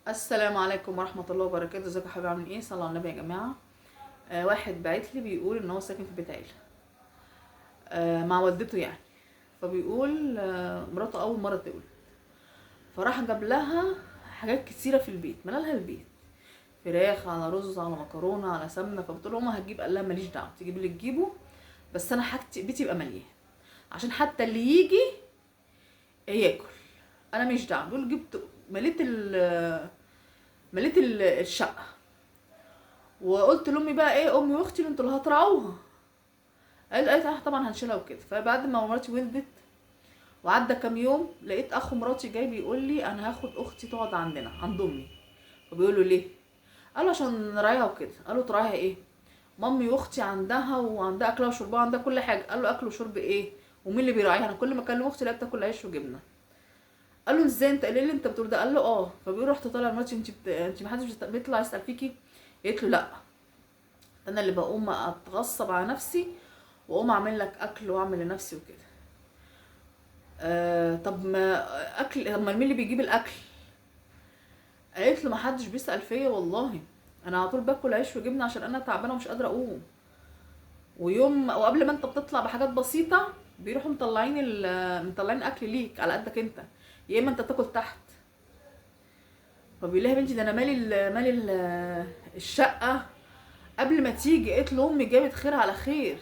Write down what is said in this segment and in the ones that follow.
السلام عليكم ورحمة الله وبركاته. ازيكم يا حبايبي، عاملين ايه؟ صلوا على النبي يا جماعة. واحد بعت لي بيقول ان هو ساكن في بيت عيلة مع والدته يعني. فبيقول مراته اول مرة تولد، فراح جاب لها حاجات كتيرة في البيت، ملالها البيت، فراخ على رز على مكرونة على سمنة. فبتقول له ماما هتجيب، قال لها ماليش دعوة، تجيب اللي تجيبه، بس انا حاجتي بيتي يبقى مليان عشان حتى اللي يجي ياكل، انا مش دعوة. بيقول جبت مليت الشقة، وقلت لامي بقى ايه، امي واختي انتوا اللي هترعوها. قالت اه طبعا هنشيلها وكده. فبعد ما مراتي ولدت وعدى كام يوم، لقيت اخو مراتي جاي بيقول لي انا هاخد اختي تقعد عندنا عند امي. فبيقول له ليه؟ قالوا عشان نراعيها وكده. قالوا تراعيها ايه؟ مامي واختي عندها وعندها اكلها وشربها وعندها كل حاجة. قال له اكل وشرب ايه؟ ومين اللي بيراعيها؟ انا كل ما اكلم اختي لا بتاكل عيش وجبنه. قال له ازاي انت ايه اللي انت بتقول ده؟ قال له اه. فبيقول رحت طالع لمراتي، انت ما حدش بيطلع يسال فيكي؟ قالت له لا، انا اللي بقوم اتغصب على نفسي واقوم اعمل لك اكل واعمل لنفسي وكده. طب ما اكل، امال مين اللي بيجيب الاكل؟ قالت له ما حدش بيسال فيا والله، انا على طول باكل عيش وجبنه عشان انا تعبانة ومش قادرة اقوم. ويوم وقبل ما انت بتطلع بحاجات بسيطة بيروحوا مطلعين اكل ليك على قدك انت، يا اما انت تاكل تحت. فبيقول لها يا بنتي ده انا مالي الشقة قبل ما تيجي. قالت له امي جابت خير على خير،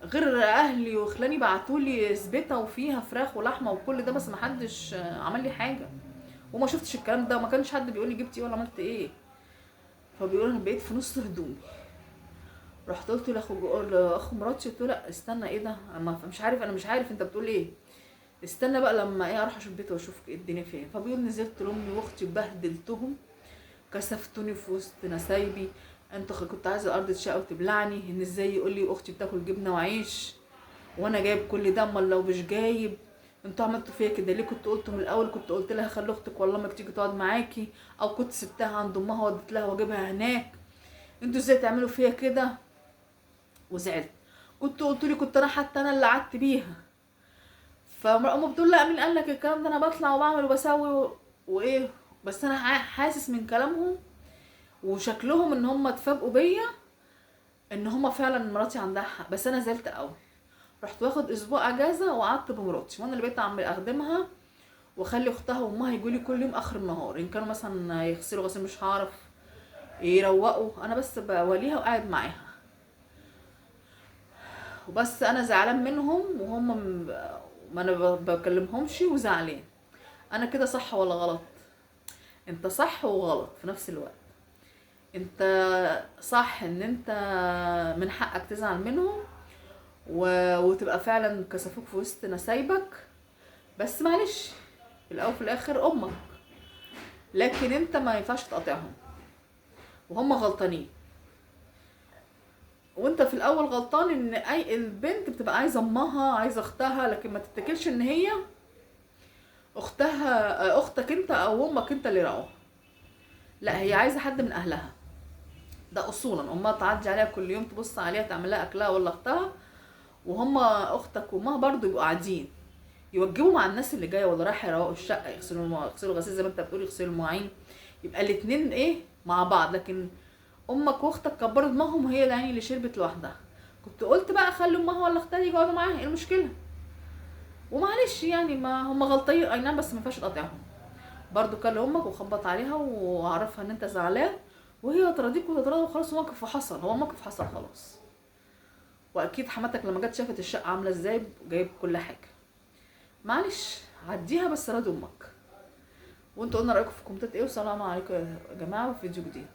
غير اهلي وخلاني بعتولي زبيته وفيها فراخ ولحمه وكل ده، بس ما حدش عمل لي حاجة وما شفتش الكلام ده، وما كانش حد بيقول لي جبتي ايه ولا عملت ايه. فبيقول انا بقيت في نص هدومي. رحت قلت لاخو مراتي، قلت له لا استنى ايه ده، انا مش عارف، انا مش عارف انت بتقول ايه، استنى بقى لما ايه اروح اشوف بيتي واشوف ايه الدنيا فين. فبيقول نزلت لامي واختي بهدلتهم، كسفتوني في وسط نسايبي، انت كنت عايزه الارض تشق وتبلعني، ان ازاي يقول لي اختي بتاكل جبنه وعيش وانا جايب كل ده، امال لو مش جايب انتوا عملتوا فيا كده ليه؟ كنت قلت من الاول، كنت قلت لها خلي اختك والله ما تيجي تقعد معاكي، او كنت سبتها عند امها وديت لها واجيبها هناك، انتوا ازاي تعملوا فيا كده؟ وزعلت، كنت قلت لي كنت انا حتى انا اللي قعدت بيها. فامه بتقول لا مين قال لك الكلام ده، انا بطلع وبعمل وبسوي وايه، بس انا حاسس من كلامهم وشكلهم ان هم اتفاجئوا بيا ان هم فعلا مراتي عندها حق. بس انا زعلت قوي، رحت واخد اسبوع اجازه وقعدت بمراتي، وانا اللي بقيت اعمل اخدمها واخلي اختها وامها يجوا لي كل يوم اخر النهار، ان كانوا مثلا يغسلوا غسيل مش هعرف يروقوا، انا بس بوليها وقاعد معاها وبس. انا زعلان منهم وهم ما انا بكلمهمش وزعلان. انا كده صح ولا غلط؟ انت صح وغلط في نفس الوقت. انت صح ان انت من حقك تزعل منهم وتبقى فعلا كسفوك في وسط نسايبك، بس معلش في الاول وفي الاخر امك، لكن انت ما ينفعش تقاطعهم وهم غلطانين، وانت في الاول غلطان. ان اي البنت بتبقى عايزه امها عايزه اختها، لكن ما تتكلش ان هي اختها، اختك انت او امك انت اللي رعوها، لا هي عايزه حد من اهلها، ده اصولا امها تعدي عليها كل يوم تبص عليها تعمل لها اكلها ولا اختها، وهم اختك وامها برضو يبقوا قاعدين يوجبوا مع الناس اللي جاية ولا رايحة يروقوا الشقة، يغسلوا غسيل زي ما انت بتقول، يغسلوا المواعين، يبقى الاتنين ايه مع بعض. لكن امك واختك كبروا دماغهم وهي اللي يعني اللي شربت لوحدها. كنت قلت بقى خلي امها ولا اختها يقعدوا معاها، ايه المشكلة؟ ومعلش يعني ما هم غلطانين اي نعم، بس ما ينفعش تقاطعهم برضو. كلم امك وخبط عليها وعرفها ان انت زعلان، وهي تراضيك وتتراضى وخلاص. موقف وحصل، هو موقف حصل خلاص. واكيد حماتك لما جت شافت الشقة عامله ازاي جايب كل حاجة، معلش عديها، بس راضي امك. وانتوا قلنا رايكم في الكومنتات ايه، والسلام عليكم يا جماعة، وفي فيديو جديد.